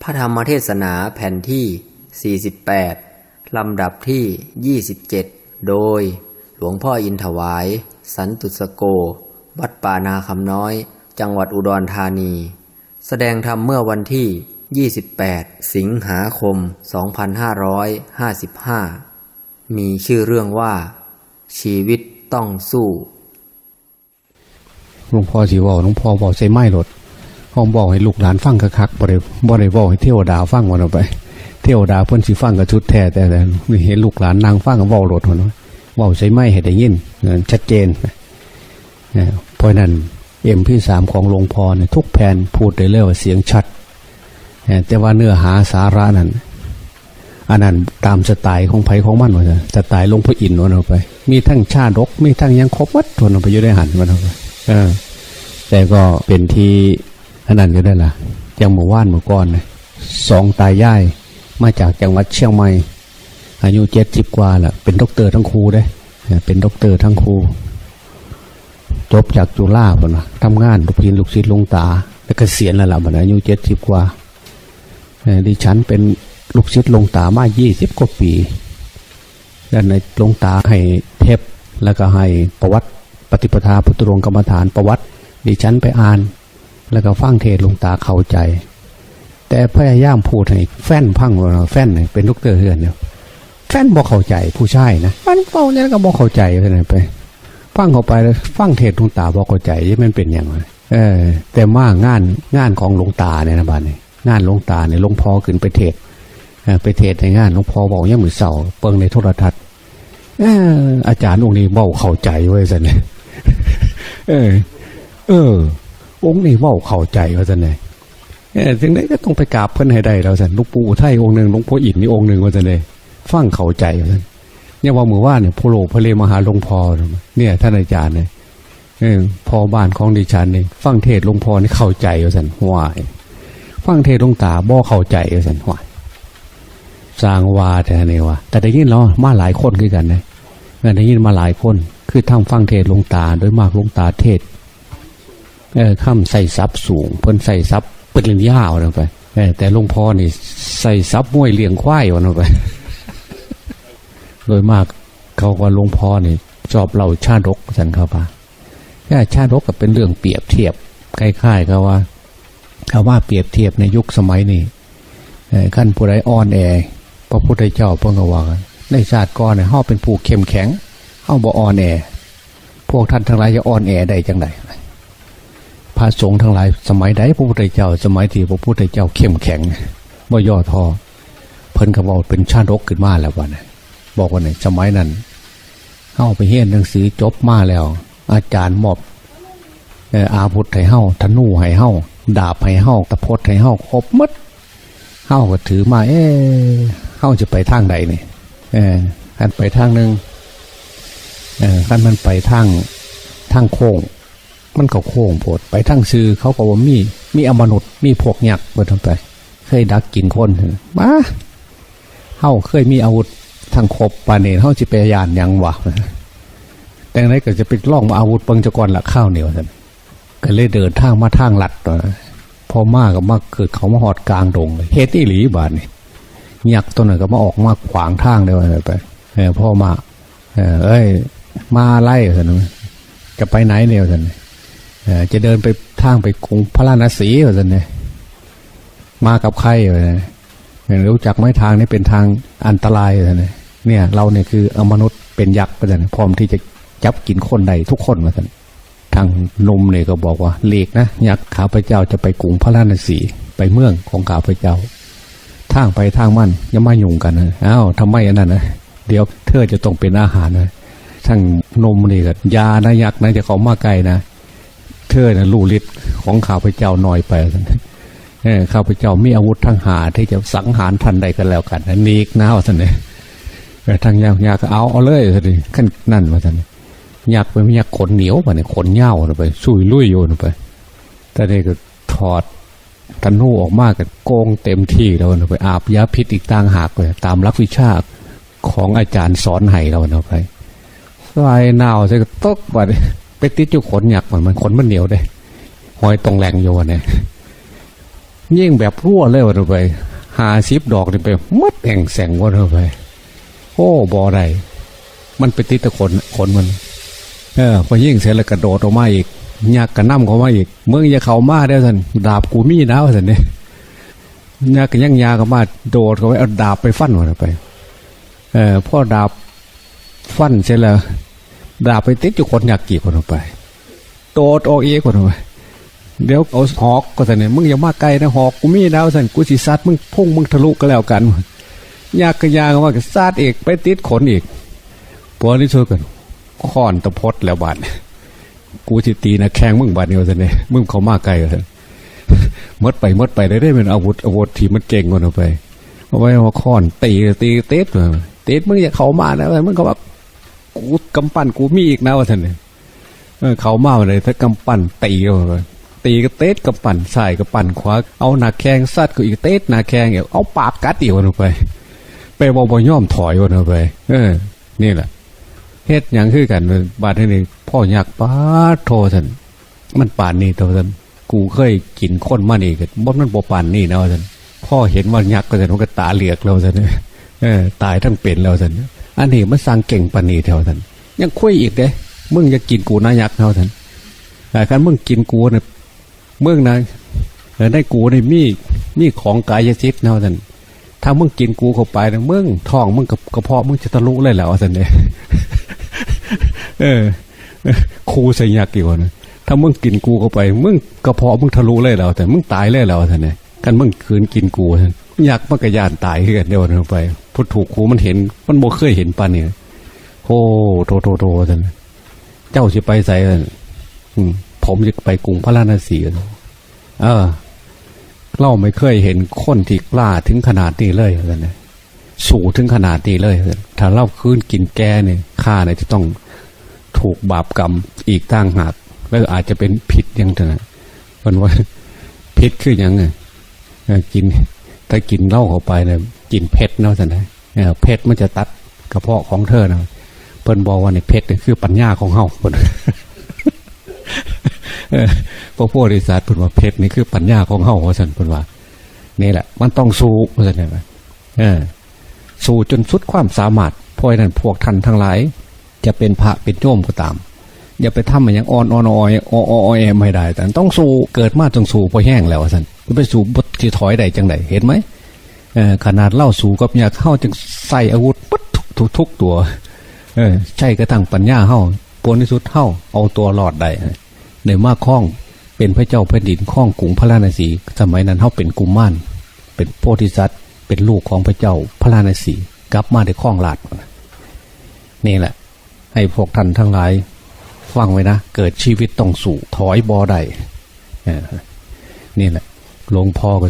พระธรรมเทศนาแผ่นที่สี่สิบแปด ลำดับที่ยี่สิบเจ็ด โดยหลวงพ่ออินถวาย สันตุสโก วัดป่านาคำน้อย จังหวัดอุดรธานี แสดงธรรมเมื่อวันที่ยี่สิบแปด สิงหาคม สองพันห้าร้อยห้าสิบห้า มีชื่อเรื่องว่า ชีวิตต้องสู้ หลวงพ่อสิเว้า หลวงพ่อเว้าใส่ไมค์โลด เฮาเว้าให้ลูกหลานฟังคักๆ บ่ได้ บ่ได้เว้าให้เทวดาฟังว่าเอาไป เทวดาเพิ่นสิฟังก็สุดแท้ แต่เห็นลูกหลานนั่งฟังก็เว้าโลด เว้าใส่ไมค์ให้ได้ยิน ชัดเจน เพราะฉะนั้น เอ็มพีสาม ของหลวงพ่อนี่ทุกแผ่นพูดได้เลยว่าเสียงชัด แต่ว่าเนื้อหาสาระนั้น อันนั้นตามสไตล์ของไผของมันว่าซั่น สไตล์หลวงพ่ออินว่าเอาไป มีทั้งชาดก มีทั้งหยังครบหมดว่าเอาไป อยู่ในหั้นว่าเอาไป เออ แต่ก็เป็นที่อันนั้นอยู่ได้ล่ะ อย่างเมื่อวานเมื่อก่อนน่ะ สองตายายมาจากจังหวัดเชียงใหม่ อายุเจ็ดสิบกว่าแล้ว เป็นด็อกเตอร์ทั้งคู่เด้ เป็นด็อกเตอร์ทั้งคู่ จบจากจุฬาพุ้นน่ะ ทำงานลูกศิษย์ ลูกศิษย์หลวงตา แล้วเกษียณแล้วล่ะ บัดนี้อายุเจ็ดสิบกว่า เอ่อ ดิฉันเป็นลูกศิษย์หลวงตามายี่สิบกว่าปี แล้วในหลวงตาให้เทป แล้วก็ให้ประวัติปฏิปทาพุทธดวงกรรมฐาน ประวัติ ดิฉันไปอ่าน แล้วก็ฟังเทศน์หลวงตาเข้าใจ แต่พยายามพูดให้แฟนฟัง ว่าแฟนนี่เป็นด็อกเตอร์เฮือนอยู่ แฟนบ่เข้าใจ ผู้ชายนะ มันเว้าหยังก็บ่เข้าใจ ว่าซั่นไป ฟังเข้าไปแล้ว ฟังเทศน์หลวงตาบ่เข้าใจ มันเป็นหยังวะ เออ แต่มางาน งานของหลวงตาเนี่ยนะ บัดนี้ งานหลวงตาเนี่ย หลวงพ่อขึ้นไปเทศน์ เอ่อ ไปเทศน์ในงาน หลวงพ่อเว้ายามมื้อเช้า เบิ่งในโทรทัศน์ เออ อาจารย์องค์นี้เว้าเข้าใจเว้ย ซั่น เออ เออ องค์นี้เว้าเข้าใจ ว่าซั่น เออ จั่งใดก็ต้องไปกราบเพิ่นให้ได้แล้ว ซั่น หลวงปู่อุทัยองค์หนึ่ง หลวงพ่ออินทร์นี่องค์หนึ่ง ว่าซั่น ฟังเข้าใจ ว่าซั่น ยังว่ามื้อวานนี่ โผล่โผล่มาหาหลวงพ่อ เนี่ย ท่านอาจารย์เนี่ย เออ พ่อบ้านของดิฉันนี่ ฟังเทศน์หลวงพ่อนี่เข้าใจ ว่าซั่น ห้วย ฟังเทศน์หลวงตาบ่เข้าใจ ว่าซั่น ห้วย สร้างว่าแท้นี่ว่า แต่ได้ยินแล้วมาหลายคนคือกันนะ เออ ได้ยินมาหลายคน คือทางฟังเทศน์หลวงตา โดยมากหลวงตาเทศน์ เออ คำใช้ศัพท์สูง เพิ่นใช้ศัพท์ปริญญา ว่าซั่นไป เออ แต่หลวงพ่อนี่ใช้ศัพท์มวยเลี้ยงควาย ว่าซั่นไป โดยมากเขาว่าหลวงพ่อนี่ชอบเล่าชาดก ว่าซั่นเขาว่า แต่ชาดกก็เป็นเรื่องเปรียบเทียบ คล้ายๆ กับว่า คำว่าเปรียบเทียบในยุคสมัยนี้ เอ่อ คันผู้ใดอ่อนแอ พระพุทธเจ้าเพิ่นก็ว่า ในชาติก่อนเนี่ย เฮาเป็นผู้เข้มแข็ง เฮาบ่อ่อนแอ พวกท่านทั้งหลายจะอ่อนแอได้จั่งใด พระสงฆ์ทั้งหลายสมัยใด พระพุทธเจ้า สมัยที่พระพุทธเจ้าเข้มแข็ง บ่ย่อท้อ เพิ่นก็เว้าเป็นชาดกขึ้นมาแล้วบัดนี้ บอกว่าในสมัยนั้น เฮาไปเรียนหนังสือจบมาแล้ว อาจารย์มอบ เอ่อ อาวุธให้เฮา ธนูให้เฮา ดาบให้เฮา ตะพดให้เฮา ครบหมด เฮาก็ถือมา เอ๊ะ เฮาจะไปทางใดนี่ เออ คันไปทางหนึ่ง เออ คันมันไปทาง ทางโค้ง มันก็โค้งโพด ไปทางซื่อ เขาก็ว่ามี มีอมนุษย์ มีพวกยักษ์ ว่าซั่นไป เคยดักกินคน มา เฮาเคยมีอาวุธทั้งครบปานนี้ เฮาสิไปย้านหยังวะ จั่งใดก็จะไปลองอาวุธเบิ่งซะก่อนละคราวนี้ ว่าซั่น ก็เลยเดินทางมาทางลัด พอมาก็มาเกิดเขามาฮอดกลางดงเลย เฮ็ดอีหลีบาดนี้ ยักษ์ตัวนั้นก็มาออกมาขวางทางเลย ว่าซั่นไป เออ พอมา เออ เอ้ย มาอะไร ว่าซั่น จะไปไหนเนี่ย ว่าซั่น เออ จะเดินไปทางไปกรุงพาราณสี ว่าซั่นเนี่ย มากับใคร ว่าซั่น เออ รู้จักไหม ทางนี้เป็นทางอันตราย ว่าซั่น เนี่ย เราเนี่ยคืออมนุษย์ เป็นยักษ์ ว่าซั่น พร้อมที่จะจับกินคนได้ทุกคน ว่าซั่น ทางหนุ่มนี่ก็บอกว่า หลีกนะ ยักษ์ ข้าพเจ้าจะไปกรุงพาราณสี ไปเมืองของข้าพเจ้า ทางไปทางมัน อย่ามายุ่งกันนะ อ้าว ทำไมอันนั้นนะ เดี๋ยวเธอจะต้องเป็นอาหารนะ ทางหนุ่มนี่ก็ อย่านะ ยักษ์นะ อย่าเข้ามาใกล้นะ เธอนะรู้ฤทธิ์ของข้าพเจ้าน้อยไป เออ ข้าพเจ้ามีอาวุธทั้งห้าที่จะสังหารท่านได้ก็แล้วกันนะ หลีกนะ ว่าซั่นเด้ เออ ทางยักษ์ ยักษ์ก็เอา เอาเลย ว่าซั่นเด้ คันนั้น ว่าซั่น ยักษ์เป็นยักษ์ขนเหนียว บัดนี้ขนยาวไป สู้ลุยอยู่ไป แต่นี่ก็ถอดธนูออกมาก็โกงเต็มที่แล้วไป อาบยาพิษอีกต่างหากเลย ตามหลักวิชาของอาจารย์สอนให้แล้วไป ใส่หนาวใส่ก็ตก บัดนี้ไปติดอยู่ขนยักษ์ มัน มันขนมันเหนียวเด้ ห้อยต่องแหล่งอยู่ บัดนี้ ຍິງແບບຮົວເລີຍ ວ່າໄປ ຫ້າສິບດອກນີ້ໄປໝົດແອ່ງແສງ ວ່າໄປ. ໂອ້ ບໍ່ໄດ້ ມັນໄປຕິດແຕ່ຂົນ ຂົນມັນ. ເອີ ພໍຍິງເສັດແລ້ວກະໂດດອອກມາອີກ ຍັກກະນຳເຂົ້າມາອີກ. ມຶງຢ່າເຂົ້າມາເດີ້ ວ່າຊັ້ນ ດາບກູມີນະ ວ່າຊັ້ນເດ້. ຍັກກະຍັງຍ່າງເຂົ້າມາ ໂດດເຂົ້າໄປ ເອົາດາບໄປຟັນ ວ່າໄປ. ເອີ ພໍດາບຟັນເສັດແລ້ວ ດາບໄປຕິດຢູ່ຂົນຍັກອີກ ວ່າໄປ. ໂດດອອກອີກ ວ່າໄປ. ດຽວເອົາຫອກ ວ່າຊັ້ນເດ້. ມຶງຢ່າມາໃກ້ນະ ຫອກກູມີນະ ວ່າຊັ້ນ ກູຊິສັດມຶງ ພຸງມຶງທະລຸກະແລ້ວກັນ. ຍັກກະຍ່າງມາ ກະສັດອີກ ໄປຕິດຂົນອີກ. ຜົນທີ່ສຸດກະຄ້ອນຕະພົດແລ້ວບາດ ກູຊິຕີໜ້າແຂ້ງມຶງບາດນີ້ ວ່າຊັ້ນເດ້. ມຶງເຂົ້າມາໃກ້ ວ່າຊັ້ນ. ໝົດໄປ ໝົດໄປເລີຍເດ້ ແມ່ນອາວຸດ ອາວຸດທີ່ມັນເກັ່ງ ວ່າໄປ. ເອົາໄວ້ມາຄ້ອນຕີ ຕີຕິດ ຕິດ ມຶງຢ່າເຂົ້າມານະ ວ່າຊັ້ນ. ມຶງເຂົ້າມາ ກູ ກຳປັ້ນກູມີອີກນະ ວ່າຊັ້ນເດ້. ເອີ ເຂົ້າມາບາດນີ້ ກຳປັ້ນຕີ ວ່າໄປ. ຕີກະຕິດກຳປັ້ນ ຊ້າຍກະປັ້ນຂວາ ເອົາໜ້າແຂ້ງສັດເຂົ້າອີກ ຕິດໜ້າແຂ້ງອີກ ເອົາປາກກັດອີກ ວ່າໄປ. ແປວ່າບໍ່ຍອມຖອຍ ວ່າໄປ. ເອີ ນີ້ແຫຼະ ເຮັດຫຍັງຄືກັນ ບາດນີ້. ພໍຍັກ ປາດໂທ ວ່າຊັ້ນ ມັນປານນີ້ໂຕ ວ່າຊັ້ນ. ກູເຄີຍກິນຄົນມານີ້ ບໍ່ ມັນບໍ່ປານນີ້ນະ ວ່າຊັ້ນ. ພໍເຫັນວ່າຍັກ ວ່າຊັ້ນ ມັນກະຕາເຫຼືອກແລ້ວ ວ່າຊັ້ນ. ເອີ ຕາຍທັງເປັນແລ້ວ ວ່າຊັ້ນ. ອັນນີ້ມັນຊ່າງເກັ່ງປານນີ້ແທ້ ວ່າຊັ້ນ. ຍັງຄຸຍອີກເດ້ ມຶງຢ່າກິນກູນະ ຍັກ ວ່າຊັ້ນ. ຄັນມຶງກິນກູນະ ມຶງນະ ໃນກູນີ້ມີ ມີຂອງກາຍສິດນະ ວ່າຊັ້ນ. ຖ້າມຶງກິນກູເຂົ້າໄປນະ ມຶງ ທ້ອງມຶງ ກະ ກະເພາະມຶງຈະທະລຸເລີຍແຫຼະ ວ່າຊັ້ນເດ້. ເອີ ຂູ່ໃສ່ຍັກອີກວ່ານະ. ຖ້າມຶງກິນກູເຂົ້າໄປ ມຶງ ກະເພາະມຶງທະລຸເລີຍແຫຼະ ວ່າຊັ້ນ. ມຶງຕາຍເລີຍແຫຼະ ວ່າຊັ້ນເດ້. ຄັນມຶງຂືນກິນກູ ຍັກມັນກະຢ້ານຕາຍຄືກັນເດ້ ວ່າໄປ. ຜູ້ຖືກຄູມັນເຫັນ ມັນບໍ່ເຄີຍເຫັນປານນີ້. ໂອ້ ໂທ ໂທ ໂທ ວ່າຊັ້ນ. ເຈົ້າຊິໄປໃສ? ອືມ ຜົມຊິໄປກຸງພາລານະສີ. ເອີ ເຮົາໄມ່ເຄີຍເຫັນຄົນທີ່ກ້າເຖິງຂະໜາດນີ້ເລີຍ ວ່າຊັ້ນນະ. ສູ້ເຖິງຂະໜາດນີ້ເລີຍ ວ່າຊັ້ນ. ຖ້າລາວຄືນກິນແກນີ້ ຂ້ານີ້ຈະຕ້ອງຖືກບາບກຳອີກຕ່າງຫາກ ແລະ ອາດຈະເປັນພິດຫຍັງຫັ້ນນະ. ເພິ່ນວ່າ ພິດຄືຫຍັງ? ເອີ ກິນ ຖ້າກິນເຫຼົ້າເຂົ້າໄປນະ ກິນເພັດເນາະ ວ່າຊັ້ນນະ. ເອີ ເພັດມັນຈະຕັດກະເພາະຂອງເທີນະ. ເພິ່ນບອກວ່ານີ້ ເພັດນີ້ຄືປັນຍາຂອງເຮົາ ເພິ່ນ. ເອີ ພະໂພທິສັດເພິ່ນວ່າ ເພັດນີ້ຄືປັນຍາຂອງເຮົາ ວ່າຊັ້ນ ເພິ່ນວ່າ. ນີ້ແຫຼະ ມັນຕ້ອງສູ້ ວ່າຊັ້ນນະ. ເອີ ສູ້ຈົນສຸດຄວາມສາມາດ. ເພາະສະນັ້ນ ພວກທ່ານທັງຫຼາຍ ຈະເປັນພະເປັນໂຍມກໍຕາມ ຢ່າໄປທຳອີ່ຫຍັງອ່ອນໆ ອ້ອຍໆ ແອໆ ບໍ່ໄດ້. ຕ້ອງສູ້ ເກີດມາຕ້ອງສູ້ ພໍແຮງແລ້ວ ວ່າຊັ້ນ. ຈະໄປສູ້ ບໍ່ຊິຖອຍໄດ້ຈັ່ງໃດ ເຫັນໄໝ? ເອີ ຂະໜາດລາວສູ້ກັບຍັກ ເຮົາຈຶ່ງໃຊ້ອາວຸດໝົດທຸກ ທຸກ ທຸກຕົວ. ເອີ ໃຊ້ກະທັ່ງປັນຍາເຮົາ. ຜົນທີ່ສຸດເຮົາເອົາຕົວລອດໄດ້ ໄດ້ມາຄອງເປັນພະເຈົ້າແຜ່ນດິນ ຄອງກຸງພາລານະສີ. ສະໄໝນັ້ນເຮົາເປັນກຸມານ ເປັນໂພທິສັດ ເປັນລູກຂອງພະເຈົ້າພາລານະສີ ກັບມາໄດ້ຄອງລາດ. ນີ້ແຫຼະ ໃຫ້ພວກທ່ານທັງຫຼາຍຟັງໄວ້ນະ ເກີດຊີວິດຕ້ອງສູ້ ຖອຍບໍ່ໄດ້. ເອີ ນີ້ແຫຼະ ຫຼວງພໍ່ກໍ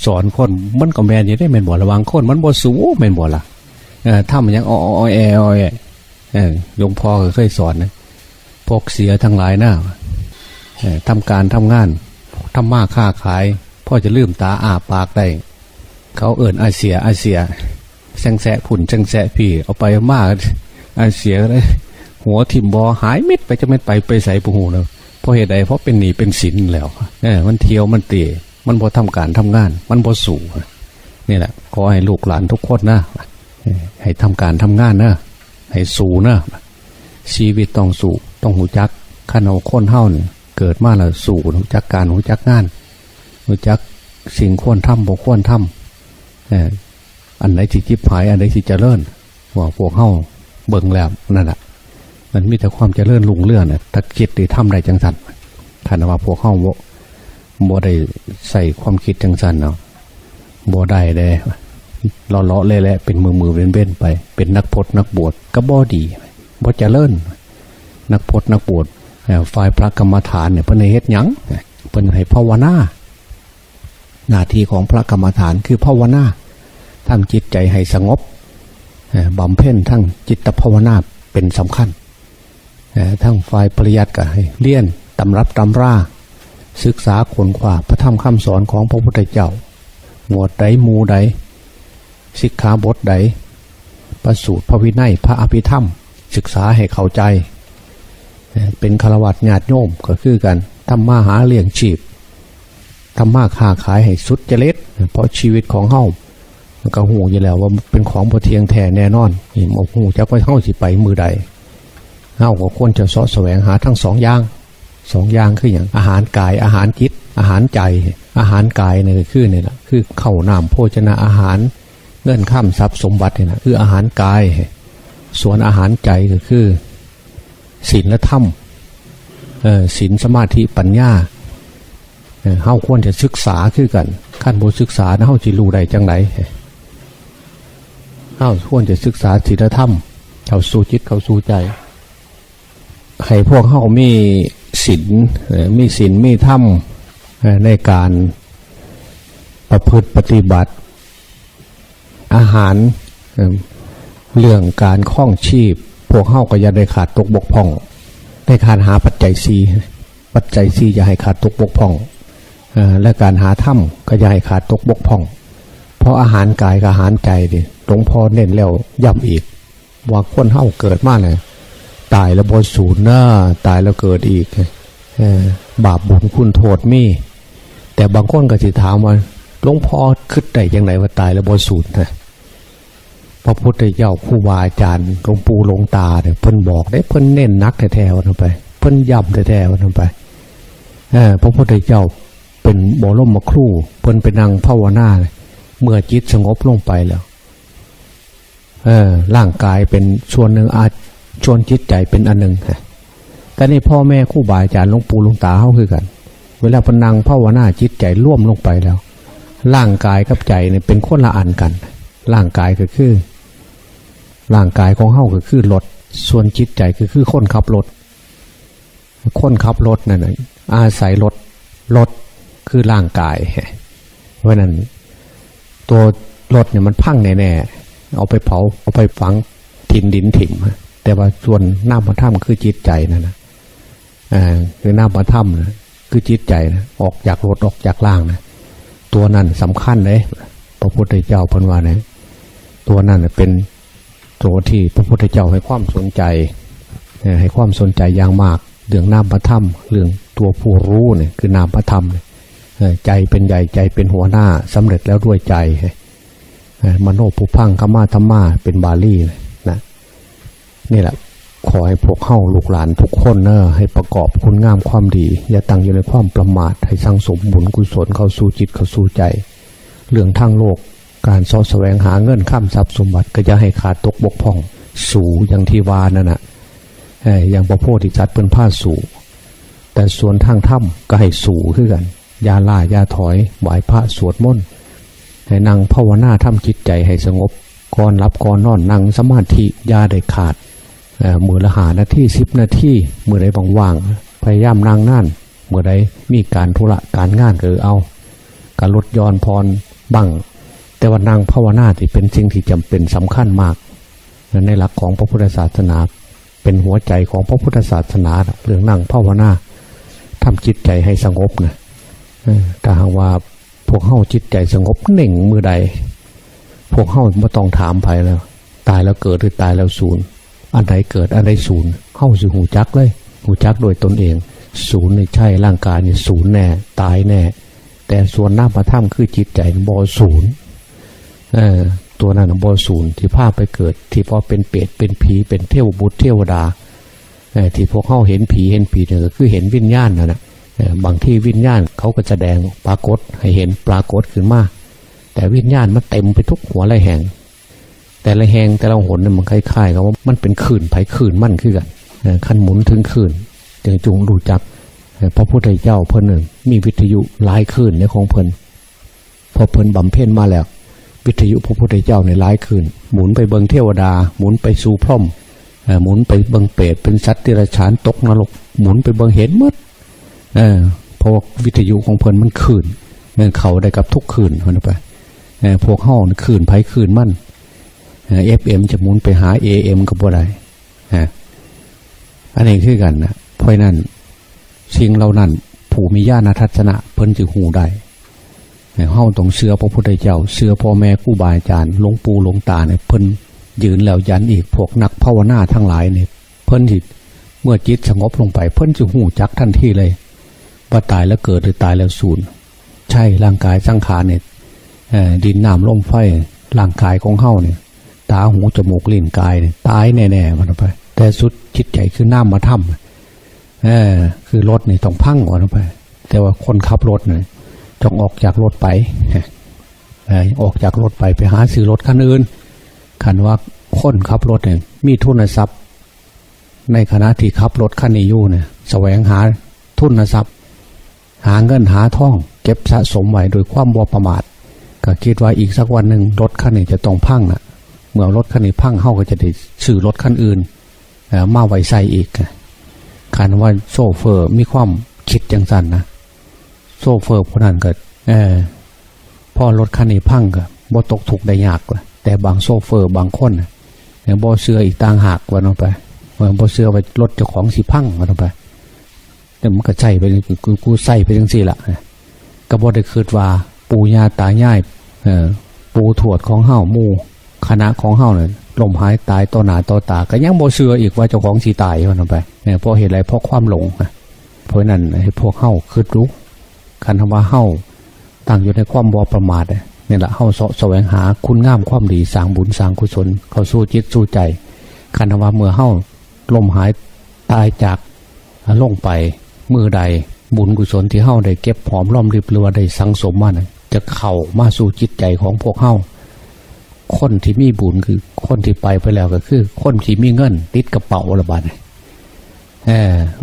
ສອນຄົນ ມັນກໍແມ່ນຢູ່ເດ້ ແມ່ນບໍ່ລະ? ບາງຄົນມັນບໍ່ສູ້ ແມ່ນບໍ່ລະ? ເອີ ທຳຫຍັງ ອ້ອແອ ອ້ອແອ. ເອີ ຫຼວງພໍ່ກໍເຄີຍສອນນະ ພວກເສຍທັງຫຼາຍນະ ເອີ ທຳການທຳງານ ທຳມາຄ້າຂາຍ ພໍຈະລືມຕາອ້າປາກໄດ້ ເຂົາເອີ້ນອາເສຍ ອາເສຍ ແຊງແຊະພຸ້ນແຊງແຊະພີ້ ເອົາໄປເອົາມາອາເສຍເລີຍ ຫົວຖິ້ມບໍ່ ຫາຍມິດໄປ ຈັກແມ່ນໄປ ໄປໃສບໍ່ຮູ້ເນາະ. ເພາະເຫດໃດ? ເພາະເປັນໜີ້ເປັນສິນແລ້ວ. ເອີ ມັນທ່ຽວ ມັນເຕະ ມັນບໍ່ທຳການທຳງານ ມັນບໍ່ສູ້. ນີ້ແຫຼະ ຂໍໃຫ້ລູກຫຼານທຸກຄົນນະ ໃຫ້ທຳການທຳງານເນາະ ໃຫ້ສູ້ເນາະ. ຊີວິດຕ້ອງສູ້ ຕ້ອງຮູ້ຈັກ. ຄັນເຮົາ ຄົນເຮົານີ້ເກີດມາແລ້ວສູ້ ຮູ້ຈັກການ ຮູ້ຈັກງານ ຮູ້ຈັກສິ່ງຄວນທຳ ບໍ່ຄວນທຳ ເອີ ອັນໃດທີ່ຈິບຫາຍ ອັນໃດທີ່ຈະເລີນ ວ່າພວກເຮົາເບິ່ງແລ້ວນັ້ນນະ ມັນມີແຕ່ຄວາມຈະເລີນຮຸ່ງເຮືອງນະ ຖ້າຄິດໄດ້ ທຳໄດ້ຈັ່ງຊັ້ນ. ຄັນວ່າພວກເຮົາບໍ່ ບໍ່ໄດ້ໃຊ້ຄວາມຄິດຈັ່ງຊັ້ນເນາະ ບໍ່ໄດ້ເດ້ ເລາະໆແລະໆ ເປັນມື້ໆເວັນໆໄປ ເປັນນັກພົດນັກບວດກໍບໍ່ດີ ບໍ່ຈະເລີນ. ນັກພົດນັກບວດ ເອີ ຝ່າຍພະກຳມະຖານນີ້ ເພິ່ນໃຫ້ເຮັດຫຍັງ? ເພິ່ນໃຫ້ພາວະນາ. ໜ້າທີ່ຂອງພະກຳມະຖານຄືພາວະນາ ທຳຈິດໃຈໃຫ້ສະຫງົບ ເອີ ບຳເພັນທາງຈິດຕະພາວະນາເປັນສຳຄັນ. ເອີ ທາງຝ່າຍປະລິຍັດກໍໃຫ້ຮຽນຕຳລັບຕຳລາ ສຶກສາຄົ້ນຄວ້າພະທຳຄຳສອນຂອງພະພຸດທະເຈົ້າ ໝວດໃດ ໝູ່ໃດ ສິກຂາບົດໃດ ພະສູດ ພະວິໄນ ພະອະພິທຳ ສຶກສາໃຫ້ເຂົ້າໃຈ. ເປັນຄາລະວາດຍາດໂຍມກໍຄືກັນ ທຳມາຫາລ້ຽງຊີບ ທຳມາຄ້າຂາຍໃຫ້ສຸດຈະລິດ ເພາະຊີວິດຂອງເຮົາ ມັນກໍຮູ້ຢູ່ແລ້ວວ່າເປັນຂອງບໍ່ທ່ຽງແທ້ແນ່ນອນ. ນີ້ ບໍ່ຮູ້ຈັກວ່າເຮົາຊິໄປມື້ໃດ. ເຮົາກໍຄວນຈະເສາະສະແຫວງຫາທັງສອງຢ່າງ. ສອງຢ່າງຄືຫຍັງ? ອາຫານກາຍ, ອາຫານຈິດ, ອາຫານໃຈ. ອາຫານກາຍນີ້ກໍຄືນີ້ລະ, ຄືເຂົ້ານ້ຳໂພຊະນະອາຫານ, ເງິນຄຳຊັບສົມບັດນີ້ນະ ຄືອາຫານກາຍ. ສ່ວນອາຫານໃຈກໍຄື ສິນລະທຳ ເອີ ສິນ ສະມາທິ ປັນຍາ ເອີ ເຮົາຄວນຈະສຶກສາຄືກັນ. ຄັນບໍ່ສຶກສານະ ເຮົາຊິຮູ້ໄດ້ຈັ່ງໃດ? ເຮົາຄວນຈະສຶກສາສິນລະທຳເຂົ້າສູ່ຈິດ ເຂົ້າສູ່ໃຈ ໃຫ້ພວກເຮົາມີສິນ ເອີ ມີສິນ ມີທຳ ເອີ ໃນການປະພຶດປະຕິບັດ. ອາຫານ ເອີ ເລື່ອງການຄອງຊີບ ພວກເຮົາກໍຢ່າໄດ້ຂາດຕົກບົກຜ່ອງ ໃນການຫາປັດໄຈສີ່. ປັດໄຈສີ່ຢ່າໃຫ້ຂາດຕົກບົກຜ່ອງ ເອີ ແລະ ການຫາທຳກໍຢ່າໃຫ້ຂາດຕົກບົກຜ່ອງ. ເພາະອາຫານກາຍກັບອາຫານໃຈນີ້ ຫຼວງພໍ່ເນັ້ນແລ້ວຢ້ຳອີກ ວ່າຄົນເຮົາເກີດມາແລ້ວ ຕາຍແລ້ວບໍ່ສູນເດີ, ຕາຍແລ້ວເກີດອີກ. ເອີ ບາບບຸນຄຸນໂທດມີ. ແຕ່ບາງຄົນກໍຊິຖາມວ່າ ຫຼວງພໍ່ຄິດໄດ້ຈັ່ງໃດວ່າຕາຍແລ້ວບໍ່ສູນນະ? ພະພຸດທະເຈົ້າ, ຄູບາອາຈານ, ຫຼວງປູ່ຫຼວງຕາເນຍ ເພິ່ນບອກເດ້, ເພິ່ນເນັ້ນໜັກແທ້ໆວ່າຊັ້ນໄປ, ເພິ່ນຢ້ຳແທ້ໆວ່າຊັ້ນໄປ. ເອີ ພະພຸດທະເຈົ້າເປັນບໍລົມມະຄູ, ເພິ່ນໄປນັ່ງພາວະນາ, ເມື່ອຈິດສະຫງົບລົງໄປແລ້ວ ເອີ ຮ່າງກາຍເປັນສ່ວນໜຶ່ງ ອາ ສ່ວນຈິດໃຈເປັນອັນໜຶ່ງ. ກະນີ້ພໍ່ແມ່ຄູບາອາຈານ ຫຼວງປູ່ຫຼວງຕາເຮົາຄືກັນ, ເວລາເພິ່ນນັ່ງພາວະນາ ຈິດໃຈລວມລົງໄປແລ້ວ ຮ່າງກາຍກັບໃຈນີ້ເປັນຄົນລະອັນກັນ. ຮ່າງກາຍກໍຄື ຮ່າງກາຍຂອງເຮົາກໍຄືລົດ, ສ່ວນຈິດໃຈກໍຄືຄົນຂັບລົດ. ຄົນຂັບລົດນັ້ນນະ ອາໄສລົດ, ລົດຄືຮ່າງກາຍ. ເພາະນັ້ນ ຕົວລົດນີ້ມັນພັງແນ່ໆ, ເອົາໄປເຜົາ, ເອົາໄປຝັງ, ຖິ້ມດິນຖິ້ມ. ແຕ່ວ່າສ່ວນນາມະທຳຄືຈິດໃຈນັ້ນນະ, ເອີ ຄືນາມະທຳນະ, ຄືຈິດໃຈນະ, ອອກຈາກລົດ, ອອກຈາກຮ່າງນະ, ຕົວນັ້ນສຳຄັນເດ້. ພະພຸດທະເຈົ້າເພິ່ນວ່ານະ, ຕົວນັ້ນນະເປັນ ໂຕທີ່ພະພຸດທະເຈົ້າໃຫ້ຄວາມສົນໃຈ, ເອີ ໃຫ້ຄວາມສົນໃຈຢ່າງມາກ ເລື່ອງນາມະທຳ, ເລື່ອງຕົວຜູ້ຮູ້ນີ້ຄືນາມະທຳ. ເອີ ໃຈເປັນໃຫຍ່, ໃຈເປັນຫົວໜ້າ, ສຳເລັດແລ້ວດ້ວຍໃຈ. ເອີ ມະໂນປຸພັງຄະມາທຳມາ ເປັນບາລີນະ. ນີ້ແຫຼະ ຂໍໃຫ້ພວກເຮົາລູກຫຼານທຸກຄົນເນາະ ໃຫ້ປະກອບຄຸນງາມຄວາມດີ, ຢ່າຕັ້ງຢູ່ໃນຄວາມປະໝາດ, ໃຫ້ສັ່ງສົມບຸນກຸສົນເຂົ້າສູ່ຈິດ ເຂົ້າສູ່ໃຈ. ເລື່ອງທາງໂລກ ການເສາະສະແຫວງຫາເງິນຄຳຊັບສົມບັດ ກໍຢ່າໃຫ້ຂາດຕົກບົກຜ່ອງ, ສູ້ຢ່າງທີ່ວ່ານັ້ນນະ, ເອີ ຢ່າງພະໂພທິສັດເພິ່ນພາສູ້. ແຕ່ສ່ວນທາງທຳກໍໃຫ້ສູ້ຄືກັນ, ຢ່າລ້າຢ່າຖອຍ, ໄຫວ້ພະສວດມົນ, ໃຫ້ນັ່ງພາວະນາທຳຈິດໃຈໃຫ້ສະຫງົບ, ກ່ອນຫຼັບກ່ອນນອນນັ່ງສະມາທິຢ່າໄດ້ຂາດ, ເອີ ມື້ລະຫ້ານາທີ ສິບນາທີ, ມື້ໃດວ່າງໆ ພະຍາຍາມນັ່ງນານ. ເມື່ອໃດມີການທຸລະການງານກໍເອົາ ກະຫຼຸດຢ່ອນຜ່ອນບ້າງ, ແຕ່ວ່ານັ່ງພາວະນາທີ່ເປັນສິ່ງທີ່ຈຳເປັນສຳຄັນມາກ ໃນຫຼັກຂອງພະພຸດທະສາສະໜາ, ເປັນຫົວໃຈຂອງພະພຸດທະສາສະໜາ, ເລື່ອງນັ່ງພາວະນາ ທຳຈິດໃຈໃຫ້ສະຫງົບນະ. ເອີ ຖ້າຫາກວ່າພວກເຮົາຈິດໃຈສະຫງົບເໜັງມື້ໃດ, ພວກເຮົາບໍ່ຕ້ອງຖາມໃຜແລ້ວ, ຕາຍແລ້ວເກີດ ຫຼື ຕາຍແລ້ວສູນ? ອັນໃດເກີດ ອັນໃດສູນ? ເຮົາຊິຮູ້ຈັກເລີຍ, ຮູ້ຈັກດ້ວຍຕົນເອງ. ສູນນີ້ໃຊ່, ຮ່າງກາຍນີ້ສູນແນ່, ຕາຍແນ່, ແຕ່ສ່ວນນາມະທຳຄືຈິດໃຈນີ້ບໍ່ສູນ. ເອີ ຕົວນັ້ນນະບໍ່ສູນ, ທີ່ພາໄປເກີດ, ທີ່ພໍເປັນເປດ ເປັນຜີ ເປັນເທວະບຸດເທວະດາ, ເອີ ທີ່ພວກເຮົາເຫັນຜີ ເຫັນຜີນີ້ກໍຄືເຫັນວິນຍານນັ້ນນະ. ເອີ ບາງທີວິນຍານເຂົາກໍສະແດງປາກົດໃຫ້ເຫັນ, ປາກົດຂຶ້ນມາ, ແຕ່ວິນຍານມັນເຕັມໄປທຸກຫົວລະແຫ່ງ. ແຕ່ລະແຫ່ງແຕ່ລະຫົນນີ້ມັນຄ້າຍໆກັບວ່າມັນເປັນຄື້ນໃຜຄື້ນມັນຄືກັນ. ເອີ ຄັນໝູນເຖິງຄື້ນຈຶ່ງຈົ່ງຮູ້ຈັກ. ເອີ ພະພຸດທະເຈົ້າເພິ່ນນີ້ມີວິທະຍຸຫຼາຍຄື້ນໃນຂອງເພິ່ນ, ເພາະເພິ່ນບຳເພັນມາແລ້ວ. ວິທະຍຸພະພຸດທະເຈົ້ານີ້ຫຼາຍຄື້ນ, ໝູນໄປເບິ່ງເທວະດາ, ໝູນໄປສູ່ພົມ, ເອີ ໝູນໄປເບິ່ງເປດເປັນສັດເດຍລະສານ, ຕົກນະລົກ, ໝູນໄປເບິ່ງເຫັນໝົດ. ເອີ ເພາະວ່າວິທະຍຸຂອງເພິ່ນມັນຄື້ນ, ເອີ ເຂົ້າໄດ້ກັບທຸກຄື້ນວ່າໄປ. ເອີ ພວກເຮົານີ້ຄື້ນໃຜຄື້ນມັນ, ເອີ ເອັຟເອັມຈະໝູນໄປຫາເອເອັມກໍບໍ່ໄດ້. ເອີ ອັນນີ້ຄືກັນນະ. ເພາະນັ້ນ ສິ່ງເຫຼົ່ານັ້ນ ຜູ້ມີຍານະທັດສະນະເພິ່ນຈະຮູ້ໄດ້. ເຮົາຕ້ອງເຊື່ອພະພຸດທະເຈົ້າ, ເຊື່ອພໍ່ແມ່ຄູບາອາຈານ, ຫຼວງປູ່ຫຼວງຕານີ້ ເພິ່ນຢືນແລ້ວຢັນອີກ. ພວກນັກພາວະນາທັງຫຼາຍນີ້ ເພິ່ນຊິ ເມື່ອຈິດສະຫງົບລົງໄປ ເພິ່ນຊິຮູ້ຈັກທັນທີເລີຍ ວ່າຕາຍແລ້ວເກີດ ຫຼື ຕາຍແລ້ວສູນ. ໃຊ້ຮ່າງກາຍສັງຂານນີ້ ເອີ ດິນນ້ຳລົມໄຟ ຮ່າງກາຍຂອງເຮົານີ້ ຕາ ຫູ ຈະມູກ ລີ້ນ ກາຍນີ້ ຕາຍແນ່ໆ ວ່າຊັ້ນໄປ. ແຕ່ສຸດຈິດໃຈຄືນາມະທຳ ເອີ ຄືລົດນີ້ຕ້ອງພັງ ວ່າຊັ້ນໄປ. ແຕ່ວ່າຄົນຂັບລົດນີ້ຕ້ອງອອກຈາກລົດໄປ ເອີ ອອກຈາກລົດໄປ ໄປຫາຊື້ລົດຄັນອື່ນ. ຄັນວ່າຄົນຂັບລົດນີ້ມີທຶນນະຊັບ ໃນຂະນະທີ່ຂັບລົດຄັນນີ້ຢູ່ນີ້ ສະແຫວງຫາທຶນນະຊັບ ຫາເງິນຫາທອງ ເກັບສະສົມໄວ້ດ້ວຍຄວາມບໍ່ປະໝາດ ກໍຄິດວ່າອີກສັກວັນໜຶ່ງລົດຄັນນີ້ຈະຕ້ອງພັງນະ. ເມື່ອລົດຄັນນີ້ພັງ ເຮົາກໍຈະໄດ້ຊື້ລົດຄັນອື່ນ ເອີ ມາໄວ້ໃຊ້ອີກ. ຄັນວ່າໂຊເຟີມີຄວາມຄິດຈັ່ງຊັ້ນນະ ໂຊເຟີຜູ້ນັ້ນກໍ ເອີ ພໍລົດຄັນນີ້ພັງກໍບໍ່ຕົກທຸກໄດ້ຍາກ. ແຕ່ບາງໂຊເຟີບາງຄົນນະ ເອີ ບໍ່ເຊື່ອອີກຕ່າງຫາກ ວ່າຊັ້ນໄປ ເອີ ບໍ່ເຊື່ອວ່າລົດເຈົ້າຂອງຊິພັງ ວ່າຊັ້ນໄປ. ແຕ່ມັນກໍໃຊ້ໄປ ກູ ກູໃຊ້ໄປຈັ່ງຊີ້ລະ ກໍບໍ່ໄດ້ຄິດວ່າປູ່ຍ່າຕາຍາຍ ເອີ ປູ່ທວດຂອງເຮົາ ໝູ່ຄະນະຂອງເຮົານັ້ນ ລົ້ມຫາຍຕາຍຕໍ່ໜ້າຕໍ່ຕາ ກໍຍັງບໍ່ເຊື່ອອີກວ່າເຈົ້າຂອງຊິຕາຍ ວ່າຊັ້ນໄປ. ເອີ ເພາະເຫດໃດ? ເພາະຄວາມຫຼົງ. ເພາະນັ້ນໃຫ້ພວກເຮົາຄິດດູ ຄັນວ່າເຮົາຕັ້ງຢູ່ໃນຄວາມບໍ່ປະໝາດ ນີ້ລະ ເຮົາເສາະສະແຫວງຫາຄຸນງາມຄວາມດີ ສ້າງບຸນສ້າງກຸສົນເຂົ້າສູ່ຈິດສູ່ໃຈ. ຄັນວ່າເມື່ອເຮົາລົ້ມຫາຍຕາຍຈາກລົງໄປມື້ໃດ ບຸນກຸສົນທີ່ເຮົາໄດ້ເກັບຫອມລອມລິບ ຫຼືວ່າໄດ້ສັງສົມມານັ້ນ ຈະເຂົ້າມາສູ່ຈິດໃຈຂອງພວກເຮົາ. ຄົນທີ່ມີບຸນຄືຄົນທີ່ໄປໄປແລ້ວ ກໍຄືຄົນທີ່ມີເງິນຕິດກະເປົາລະບາດນີ້. ເອີ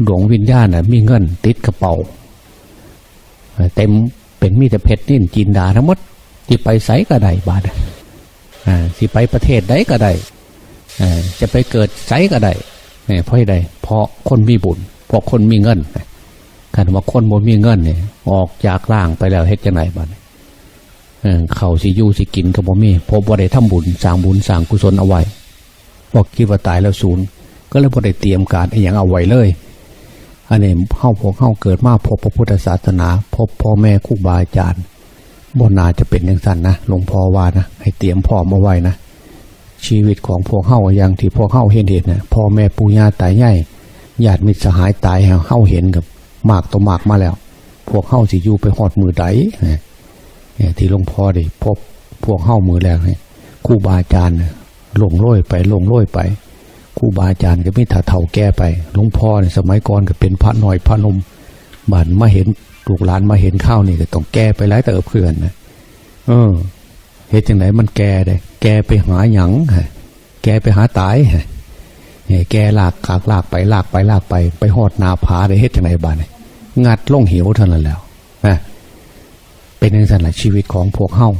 ດວງວິນຍານນະ ມີເງິນຕິດກະເປົາ ເຕັມ ເປັນມີແຕ່ເພັດນິນຈິນດາທັງໝົດ ຊິໄປໃສກໍໄດ້ບາດນີ້. ເອີ ຊິໄປປະເທດໃດກໍໄດ້ ເອີ ຈະໄປເກີດໃສກໍໄດ້. ເອີ ເພາະເຫດໃດ? ເພາະຄົນມີບຸນ ເພາະຄົນມີເງິນ. ຄັນວ່າຄົນບໍ່ມີເງິນນີ້ ອອກຈາກຮ່າງໄປແລ້ວເຮັດຈັ່ງໃດບາດນີ້? ເອີ ເຂົ້າຊິຢູ່ຊິກິນກໍບໍ່ມີ ເພາະບໍ່ໄດ້ທຳບຸນ ສ້າງບຸນສ້າງກຸສົນເອົາໄວ້. ພວກຄິດວ່າຕາຍແລ້ວສູນ ກໍເລີຍບໍ່ໄດ້ຕຽມການອີ່ຫຍັງເອົາໄວ້ເລີຍ. ອັນນີ້ເຮົາ ພວກເຮົາເກີດມາພົບພະພຸດທະສາສະໜາ ພົບພໍ່ແມ່ຄູບາອາຈານ ບໍ່ໜ້າຈະເປັນຈັ່ງຊັ້ນນະ ຫຼວງພໍ່ວ່ານະ ໃຫ້ຕຽມພ້ອມເອົາໄວ້ນະ. ຊີວິດຂອງພວກເຮົາ ຢ່າງທີ່ພວກເຮົາເຫັນໆນະ ພໍ່ແມ່ປູ່ຍ່າຕາຍາຍ ຍາດມິດສະຫາຍຕາຍໃຫ້ເຮົາເຫັນກັບ ມາກຕໍ່ມາກມາແລ້ວ ພວກເຮົາຊິຢູ່ໄປຮອດມື້ໃດ? ເອີ ທີ່ຫຼວງພໍ່ໄດ້ພົບພວກເຮົາມື້ແລກນີ້ ຄູບາອາຈານລ່ວງໂລຍໄປ ລ່ວງໂລຍໄປ ຄູບາອາຈານກໍມີແຕ່ເຖົ້າແກ່ໄປ. ຫຼວງພໍ່ນີ້ສະໄໝກ່ອນກໍເປັນພະນ້ອຍພະໜຸ່ມ ບາດມາເຫັນ ລູກຫຼານມາເຫັນຄາວນີ້ກໍຕ້ອງແກ່ໄປຫຼາຍເຕີບຄືກັນນະ. ເອີ ເຮັດຈັ່ງໃດມັນແກ່ໄດ໋? ແກ່ໄປຫາຫຍັງ? ແກ່ໄປຫາຕາຍ. ແກ່ລາກ ກາກລາກໄປ ລາກໄປ ລາກໄປ ໄປຮອດໜ້າຜາໄດ້ ເຮັດຈັ່ງໃດບາດນີ້? ງັດລົງເຫວເທົ່ານັ້ນແລ້ວ. ນະ ເປັນຈັ່ງຊັ້ນລະ ຊີວິດຂອງພວກເຮົາ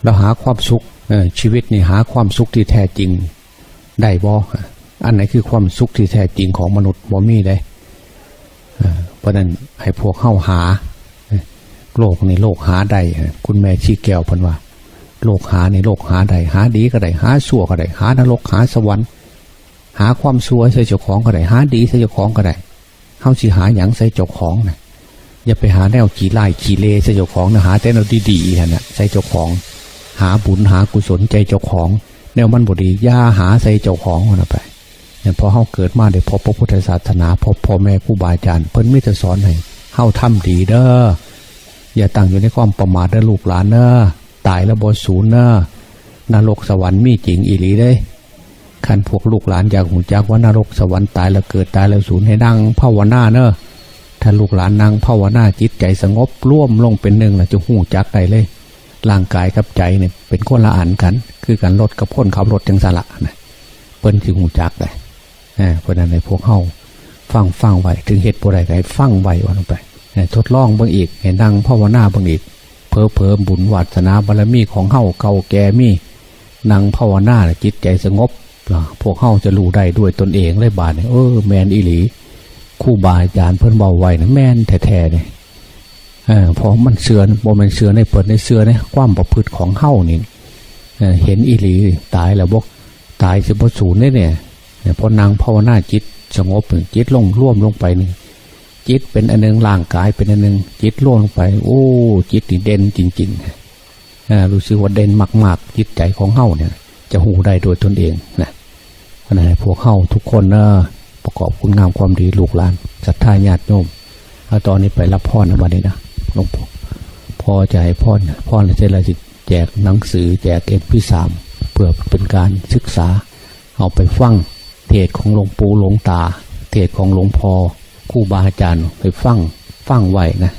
ລະຫາຄວາມສຸກ ເອີ ຊີວິດນີ້ຫາຄວາມສຸກທີ່ແທ້ຈິງໄດ້ບໍ່? ອັນໃດຄືຄວາມສຸກທີ່ແທ້ຈິງຂອງມະນຸດ? ບໍ່ມີເດ້. ເອີ ເພາະນັ້ນໃຫ້ພວກເຮົາຫາ ໂລກນີ້ໂລກຫາໄດ້. ຄຸນແມ່ຊີແກ້ວເພິ່ນວ່າ ໂລກຫານີ້ໂລກຫາໄດ້ ຫາດີກໍໄດ້ ຫາຊົ່ວກໍໄດ້ ຫານະລົກຫາສະຫວັນ ຫາຄວາມຊົ່ວໃສ່ເຈົ້າຂອງກໍໄດ້ ຫາດີໃສ່ເຈົ້າຂອງກໍໄດ້. ເຮົາຊິຫາຫຍັງໃສ່ເຈົ້າຂອງນະ? ຢ່າໄປຫາແນວຂີ້ຮ້າຍຂີ້ເລໃສ່ເຈົ້າຂອງນະ ຫາແຕ່ແນວດີໆຫັ້ນນະໃສ່ເຈົ້າຂອງ. ຫາບຸນຫາກຸສົນໃສ່ເຈົ້າຂອງ ແນວມັນບໍ່ດີຢ່າຫາໃສ່ເຈົ້າຂອງຫັ້ນນະໄປ. ເພາະເຮົາເກີດມາໄດ້ພົບພະພຸດທະສາສະໜາ ພົບພໍ່ແມ່ຄູບາອາຈານ ເພິ່ນມີແຕ່ສອນໃຫ້ເຮົາທຳດີເດີ ຢ່າຕັ້ງຢູ່ໃນຄວາມປະໝາດເດີລູກຫຼານເດີ. ຕາຍແລ້ວບໍ່ສູນເດີ ນະລົກສະຫວັນມີຈິງອີ່ຫຼີເດ້. ຄັນພວກລູກຫຼານຢາກຮູ້ຈັກວ່ານະລົກສະຫວັນຕາຍແລ້ວເກີດ ຕາຍແລ້ວສູນ ໃຫ້ນັ່ງພາວະນາເດີ. ຖ້າລູກຫຼານນັ່ງພາວະນາ ຈິດໃຈສະຫງົບລວມລົງເປັນໜຶ່ງ ແລ້ວຈະຮູ້ຈັກໄດ້ເລີຍ. ຮ່າງກາຍກັບໃຈນີ້ເປັນຄົນລະອັນກັນ ຄືກັນລົດກັບຄົນຂັບລົດຈັ່ງຊັ້ນລະນະ ເພິ່ນຊິຮູ້ຈັກໄດ໋. ເອີ ເພາະນັ້ນໃຫ້ພວກເຮົາຟັງ ຟັງໄວ້ ເຖິງເຮັດບໍ່ໄດ້ກໍໃຫ້ຟັງໄວ້ ວ່າຊັ້ນໄປ. ເອີ ທົດລອງເບິ່ງອີກ ໃຫ້ນັ່ງພາວະນາເບິ່ງອີກ ເຜີໆບຸນວາສະໜາບາລະມີຂອງເຮົາເກົ່າແກ່ມີ ນັ່ງພາວະນາແລ້ວຈິດໃຈສະຫງົບ ພວກເຮົາຈະຮູ້ໄດ້ດ້ວຍຕົນເອງເລີຍບາດນີ້. ເອີ ແມ່ນອີ່ຫຼີ ຄູບາອາຈານເພິ່ນເວົ້າໄວ້ນະ ແມ່ນແທ້ໆເດ້. ເອີ ເພາະມັນເຊື່ອ ບໍ່ແມ່ນເຊື່ອໃນເພິ່ນເດ້ ເຊື່ອໃນຄວາມປະພຶດຂອງເຮົານີ້. ເອີ ເຫັນອີ່ຫຼີ ຕາຍແລ້ວບໍ່ ຕາຍຊິບໍ່ສູນເດ້ນີ້. ເອີ ພໍນັ່ງພາວະນາ ຈິດສະຫງົບ ຈິດລົງ ລວມລົງໄປນີ້ ຈິດເປັນອັນໜຶ່ງ ຮ່າງກາຍເປັນອັນໜຶ່ງ ຈິດລວມລົງໄປ ໂອ້ ຈິດນີ້ເດັ່ນຈິງໆ. ເອີ ຮູ້ສຶກວ່າເດັ່ນມາກໆ ຈິດໃຈຂອງເຮົານີ້ຈະຮູ້ໄດ້ໂດຍຕົນເອງນະ. ອັນນັ້ນໃຫ້ພວກເຮົາທຸກຄົນເດີ ປະກອບຄຸນງາມຄວາມດີ ລູກຫຼານ ສັດທາຍາດໂຍມ. ເອົາ ຕອນນີ້ໄປຮັບພອນນະ ບັດນີ້ນະ ຫຼວງພໍ່. ພໍຈະໃຫ້ພອນ ພອນເສັດແລ້ວ ຊິແຈກໜັງສື ແຈກເອັມພີສາມ ເພື່ອເປັນການສຶກສາ. ເຮົາໄປຟັງເທດຂອງຫຼວງປູ່ຫຼວງຕາ ເທດຂອງຫຼວງພໍ່ ຄູບາອາຈານ ໄປຟັງ ຟັງໄວ້ນະ.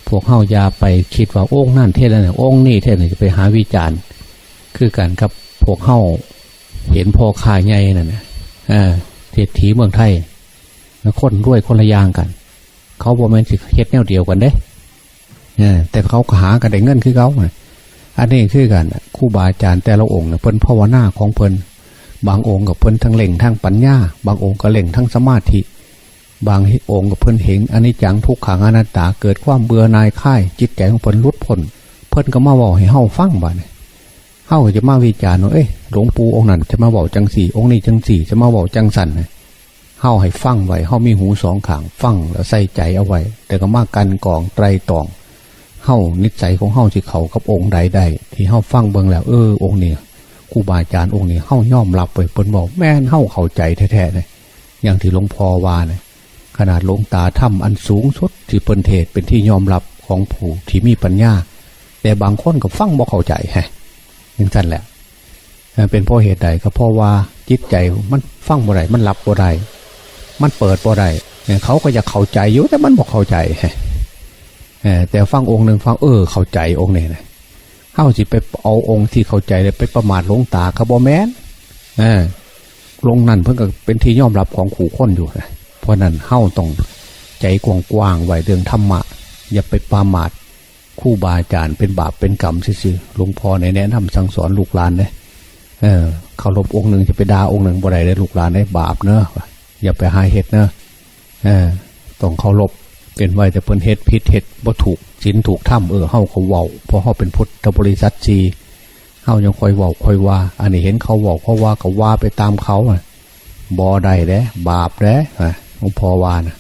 ພວກເຮົາຢ່າໄປຄິດວ່າອົງນັ້ນເທດແນວນັ້ນ ອົງນີ້ເທດແນວນີ້ ຈະໄປຫາວິຈານ ຄືກັນກັບພວກເຮົາເຫັນພໍ່ຄ້າໃຫຍ່ນັ້ນນະ ເອີ ເສດຖີເມືອງໄທ ຄົນລວຍຄົນລະຢ່າງກັນ. ເຂົາບໍ່ແມ່ນຊິເຮັດແນວດຽວກັນເດ້ ເອີ ແຕ່ເຂົາກໍຫາກັນໄດ້ເງິນຄືເກົ່າ. ອັນນີ້ຄືກັນ ຄູບາອາຈານແຕ່ລະອົງນະ ເພິ່ນພາວະນາຂອງເພິ່ນ ບາງອົງກໍເພິ່ນທັງເລັ່ງທາງປັນຍາ ບາງອົງກໍເລັ່ງທາງສະມາທິ ບາງອົງກໍເພິ່ນເຫັນອະນິດຈັງ ທຸກຂັງ ອະນັດຕາ ເກີດຄວາມເບື່ອໜ່າຍຄາຍ ຈິດໃຈຂອງເພິ່ນຫຼຸດພົ້ນ ເພິ່ນກໍມາເວົ້າໃຫ້ເຮົາຟັງ. ບາດນີ້ເຮົາກໍຈະມາວິຈານວ່າ ເອີຍ ຫຼວງປູ່ອົງນັ້ນຈະມາເວົ້າຈັ່ງຊີ້ ອົງນີ້ຈັ່ງຊີ້ ຈະມາເວົ້າຈັ່ງຊັ້ນ. ເຮົາໃຫ້ຟັງໄວ້ ເຮົາມີຫູສອງຂ້າງ ຟັງແລ້ວໃສ່ໃຈເອົາໄວ້ ແລ້ວກໍມາກັ່ນກອງໄຕຣຕອງ. ເຮົາ ນິດໄສຂອງເຮົາຊິເຂົ້າກັບອົງໃດໄດ້ ທີ່ເຮົາຟັງເບິ່ງແລ້ວ ເອີ ອົງນີ້ ຄູບາອາຈານອົງນີ້ ເຮົາຍອມຮັບເວີຍ ເພິ່ນເວົ້າແມ່ນ ເຮົາເຂົ້າໃຈແທ້ໆເລີຍ. ຢ່າງທີ່ຫຼວງພໍ່ວ່ານະ ຂະໜາດຫຼວງຕາທຳອັນສູງສຸດທີ່ເພິ່ນເທດ ເປັນທີ່ຍອມຮັບຂອງຜູ້ທີ່ມີປັນຍາ ແຕ່ບາງຄົນກໍຟັງບໍ່ເຂົ້າໃຈ ແຮະ ຈັ່ງຊັ້ນແຫຼະ. ເອີ ເປັນເພາະເຫດໃດ? ກໍເພາະວ່າຈິດໃຈມັນຟັງບໍ່ໄດ້ ມັນຮັບບໍ່ໄດ້ ມັນເປີດບໍ່ໄດ້. ເອີ ເຂົາກໍຢາກເຂົ້າໃຈຢູ່ ແຕ່ມັນບໍ່ເຂົ້າໃຈ. ເອີ ແຕ່ຟັງອົງໜຶ່ງ ຟັງ ເອີ ເຂົ້າໃຈອົງນີ້ນະ ເຮົາຊິໄປເອົາອົງທີ່ເຂົ້າໃຈແລ້ວໄປປະໝາດຫຼວງຕາກໍບໍ່ແມ່ນ. ເອີ ອົງນັ້ນເພິ່ນກໍເປັນທີ່ຍອມຮັບຂອງຄູ່ຄົນຢູ່ນະ. ເພາະນັ້ນເຮົາຕ້ອງໃຈກວ້າງໆໄວ້ເລື່ອງທຳມະ ຢ່າໄປປະໝາດ ຄູບາອາຈານເປັນບາບເປັນກຳຊື່ໆ. ຫຼວງພໍ່ນີ້ແນະນຳສັ່ງສອນລູກຫຼານເດ້ ເອີ ເຄົາລົບອົງໜຶ່ງ ຈະໄປດ່າອົງໜຶ່ງບໍ່ໄດ້ເດ້ ລູກຫຼານເດ້ ບາບເນີ ຢ່າໄປຫາເຮັດເນີ. ເອີ ຕ້ອງເຄົາລົບ ເປັນໄວ້ແຕ່ເພິ່ນເຮັດຜິດ ເຮັດບໍ່ຖືກສິນຖືກທຳ ເອີ ເຮົາກໍເວົ້າ ເພາະເຮົາເປັນພຸດທະບໍລິສັດສີ່ ເຮົາຍັງຄ່ອຍເວົ້າຄ່ອຍວ່າ. ອັນນີ້ເຫັນເຂົາເວົ້າເຂົາວ່າ ກໍວ່າໄປຕາມເຂົາ ບໍ່ໄດ້ເດ້ ບາບເດ້. ຫຼວງພໍ່ວ່ານະ